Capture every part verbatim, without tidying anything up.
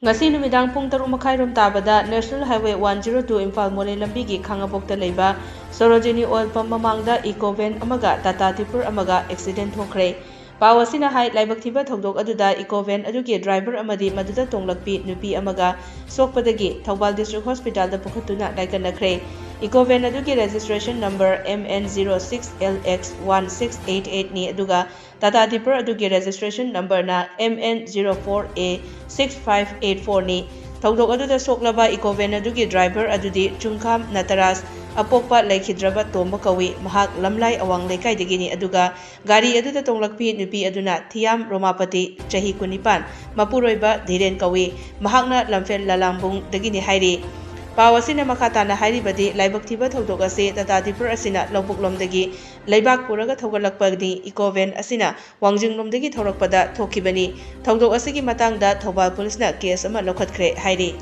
ꯉꯁꯤ ꯅꯨꯃꯤꯗꯥꯡ ꯄꯨꯡ ꯇꯔꯨꯛ ꯃꯈꯥꯏꯔꯣꯝ ꯇꯥꯕꯗ National Highway one zero two Imphal ꯃꯣꯔꯦ ꯂꯝꯕꯤꯒꯤ ꯈꯥꯉꯕꯣꯛꯇ ꯂꯩꯕ ꯁꯣꯔꯣꯖꯤꯅꯤ oil pump ꯃꯃꯥꯡꯗ eco van ꯑꯃꯒ Tata Tipper ꯑꯃꯒ accident ꯊꯣꯛꯈ꯭ꯔꯦ꯫ ꯄꯥꯎ ꯑꯁꯤꯅ ꯍꯥꯏ, ꯂꯥꯏꯕꯛ ꯊꯤꯕ ꯊꯧꯗꯣꯛ ꯑꯗꯨꯗ eco van ꯑꯗꯨꯒꯤ driver ꯑꯃꯗꯤ ꯃꯗꯨꯗ ꯇꯣꯡꯂꯛꯄꯤ ꯅꯨꯄꯤ ꯑꯃꯒ ꯁꯣꯛꯄꯗꯒꯤ ꯊꯧꯕꯥꯜ District Hospitalꯗ ꯄꯨꯈꯠꯇꯨꯅ ꯂꯥꯏꯀꯠꯅꯈ꯭ꯔꯦ꯫ Eco van ꯑꯗꯨꯒꯤ registration number M N zero six L X one six eight eight ꯅꯤ, ꯑꯗꯨꯒ Tata Tipper ꯑꯗꯨꯒꯤ registration numberꯅ M N zero four A six five eight four ꯅꯤ꯫ ꯊꯧꯗꯣꯛ ꯑꯗꯨꯗ ꯁꯣꯛꯂꯕ eco van ꯑꯗꯨꯒꯤ driver ꯑꯗꯨꯗꯤ ꯆꯨꯡꯈꯥꯝ ꯅꯇꯔꯥꯖ, ꯑꯄꯣꯛꯄ ꯂꯩꯈꯤꯗ꯭ꯔꯕ ꯇꯣꯝꯕ ꯀꯧꯏ꯫ ꯃꯍꯥꯛ ꯂꯝꯂꯥꯏ ꯑꯋꯥꯡ ꯂꯩꯀꯥꯏꯗꯒꯤꯅꯤ, ꯑꯗꯨꯒ ꯒꯥꯔꯤ ꯑꯗꯨꯗ ꯇꯣꯡꯂꯛꯄꯤ ꯅꯨꯄꯤ ꯑꯗꯨꯅ ꯊꯤꯌꯥꯝ ꯔꯣꯃꯥꯄꯇꯤ, ꯆꯍꯤ ꯀꯨꯟꯅꯤꯄꯥꯟ, ꯃꯄꯨꯔꯣꯏꯕ ꯙꯤꯔꯦꯟ ꯀꯧꯏ꯫ ꯃꯍꯥꯛꯅ ꯂꯝꯐꯦꯜ ꯂꯂꯥꯡꯕꯨꯡꯗꯒꯤꯅꯤ ꯍꯥꯏꯔꯤ꯫ ꯄꯥꯎ ꯑꯁꯤꯅ ꯃꯈꯥ ꯇꯥꯅ ꯍꯥꯏꯔꯤꯕꯗꯤ, ꯂꯥꯏꯕꯛ ꯊꯤꯕ ꯊꯧꯗꯣꯛ ꯑꯁꯤ Tata Tipper ꯑꯁꯤꯅ ꯂꯧꯕꯨꯛꯂꯣꯝꯗꯒꯤ ꯂꯩꯕꯥꯛ ꯄꯨꯔꯒ ꯊꯧꯒꯠꯂꯛꯄꯅꯤ꯫ Eco van ꯑꯁꯤꯅ ꯋꯥꯡꯖꯤꯡꯂꯣꯝꯗꯒꯤ ꯊꯧꯔꯛꯄꯗ ꯊꯣꯛꯈꯤꯕꯅꯤ꯫ ꯊꯧꯗꯣꯛ ꯑꯁꯤꯒꯤ ꯃꯇꯥꯡꯗ ꯊꯧꯕꯥꯜ ꯄꯨꯂꯤꯁꯅ case ꯑꯃ ꯂꯧꯈꯠꯈ꯭ꯔꯦ ꯍꯥꯏꯔꯤ꯫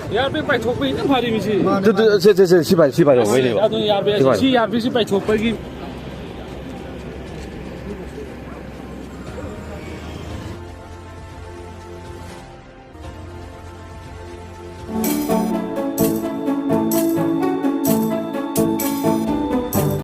ꯏꯌꯥꯔ ꯕ꯭ꯔꯦꯛ ꯄꯥꯏꯊꯣꯛꯄ ꯍꯦꯟꯅ ꯐꯔꯤ ꯃꯤꯁꯤ꯫ ꯑꯗꯨ, ꯑꯗꯨ, ꯁꯦ, ꯁꯦ, ꯁꯦ, ꯁꯤ ꯄꯥꯏ-, ꯁꯤ ꯄꯥꯏꯊꯣꯛꯄꯩꯅꯦꯕ꯫ ꯑꯗꯨ ꯏꯌꯥꯔ ꯕ꯭ꯔꯦꯛ, ꯁꯤ ꯄꯥꯏ-, ꯁꯤ ꯏꯌꯥꯔ ꯕ꯭ꯔꯦꯛꯁꯤ ꯄꯥꯏꯊꯣꯛꯄꯒꯤ